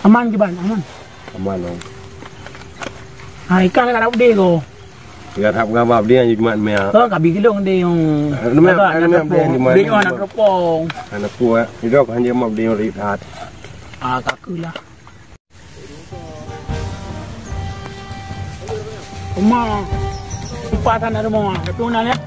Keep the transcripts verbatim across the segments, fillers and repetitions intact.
Aman kiban, aman. Aman, oh. Ha, ikan ka dap deh ko. Ikan hap ngaba deh yang jumat mea. Oh, kabi gelong deh yang. Nama, nama deh yang jumat. Deh yang anak kepong. Anak kuat. Itu kan dia mau deh yang rihat. Ah, kaku lah. Uma, upah tanah rumah, tapi mana ya?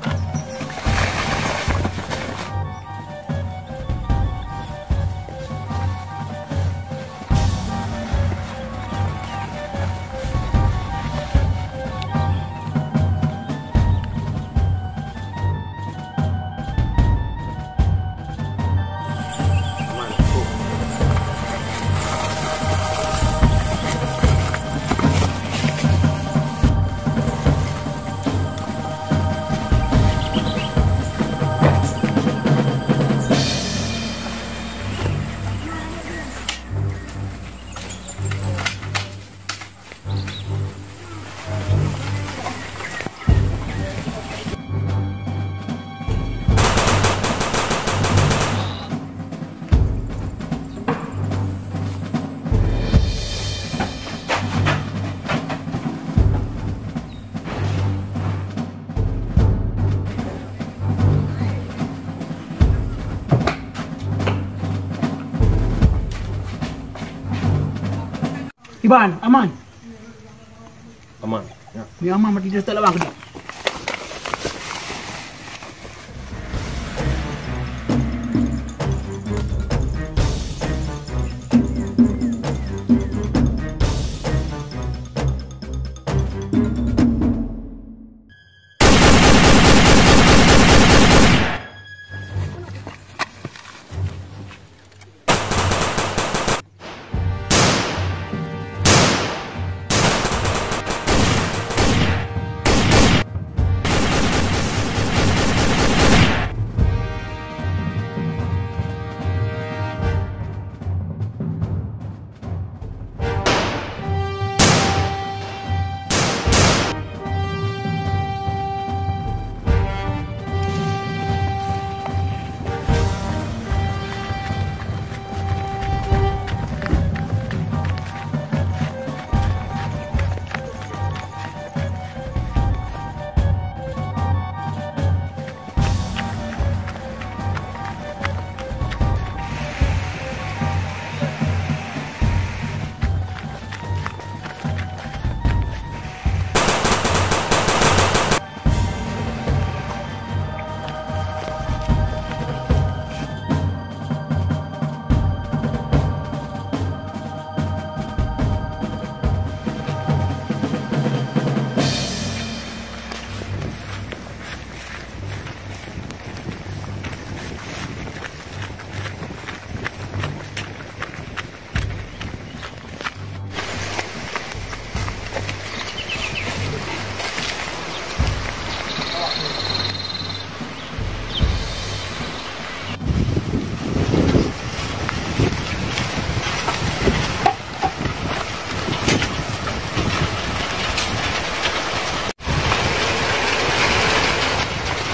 Iban, aman. Aman. Ya. Ya, aman, mati dia tak lawang.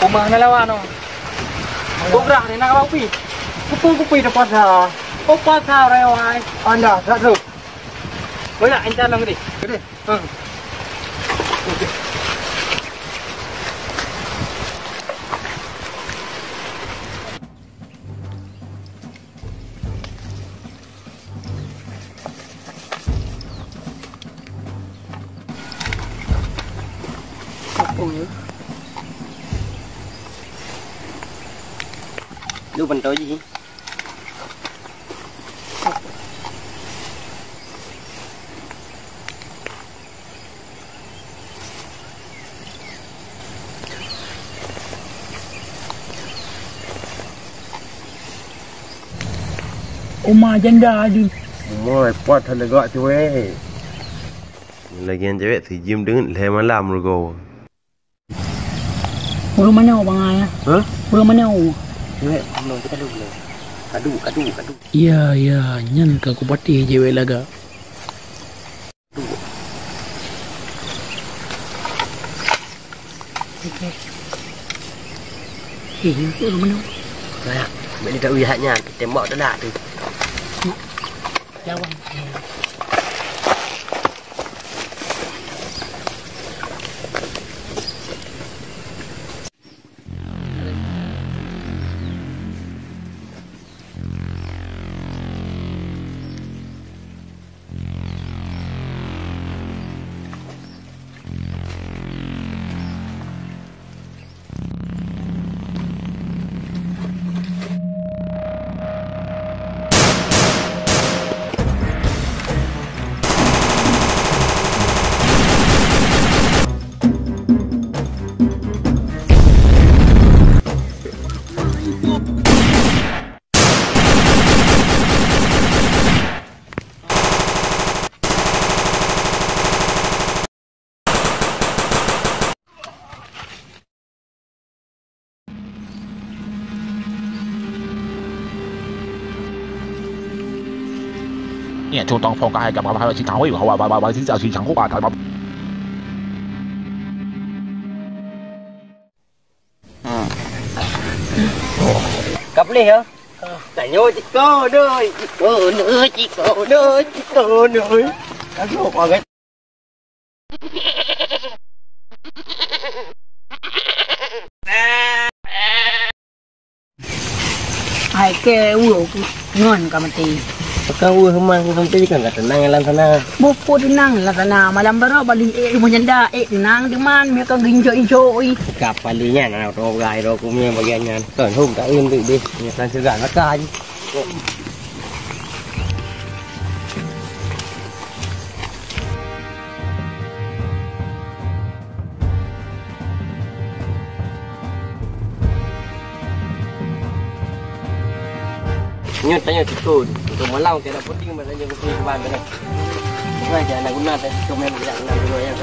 Uma na lawan, oh. Kubrah ni nak apa kupi? Kupi, kupi dah puasa. Oh, puasa orang awai. Anda, tak tu. Banyak intan dong gede. Gede. Hmm. Lu pantau ji. Uma janda adu. Moi, pot han deugok cuwe. Lagian cewek sijim deungon lhèe malam rugoe. Ureueng mana bang ai? Hah? Ureueng mana? Cewek, no, kita dulu. Kadu, kadu, kadu. Ya, ya, nyan ka kupatéh cewek lagak. Eh, nyoe tu mana? Dah, bèk lé tauyah nyan, tembak dah tu. เนี่ยช่วงต้องโฟกัสให้กับความพยายามที่ทำให้เขาว่าว่าว่าที่จะสีสังคมว่าทำ Kap leh ya. Tanyo ciko doi, ciko doi, ciko doi, ciko doi. Aduh, pagai. Hai ke ulo ngon ka mati. Pakon weueh man sampai kan ka tenang lam sana. Bupo tenang lam sana. Malam baru balik eh rumah nyanda eh tenang di man mereka ginjok-injok ih. Kap paling nyan anak orang berai ro kumia bagian nyan. Kan hom tak eun deh. Ni kan segan makan. Nyoe tanyoe tikon. Untuk malam kena puting pada nyoe puting keban pada. Bukan je anak guna tadi komen jak nak dulu ya.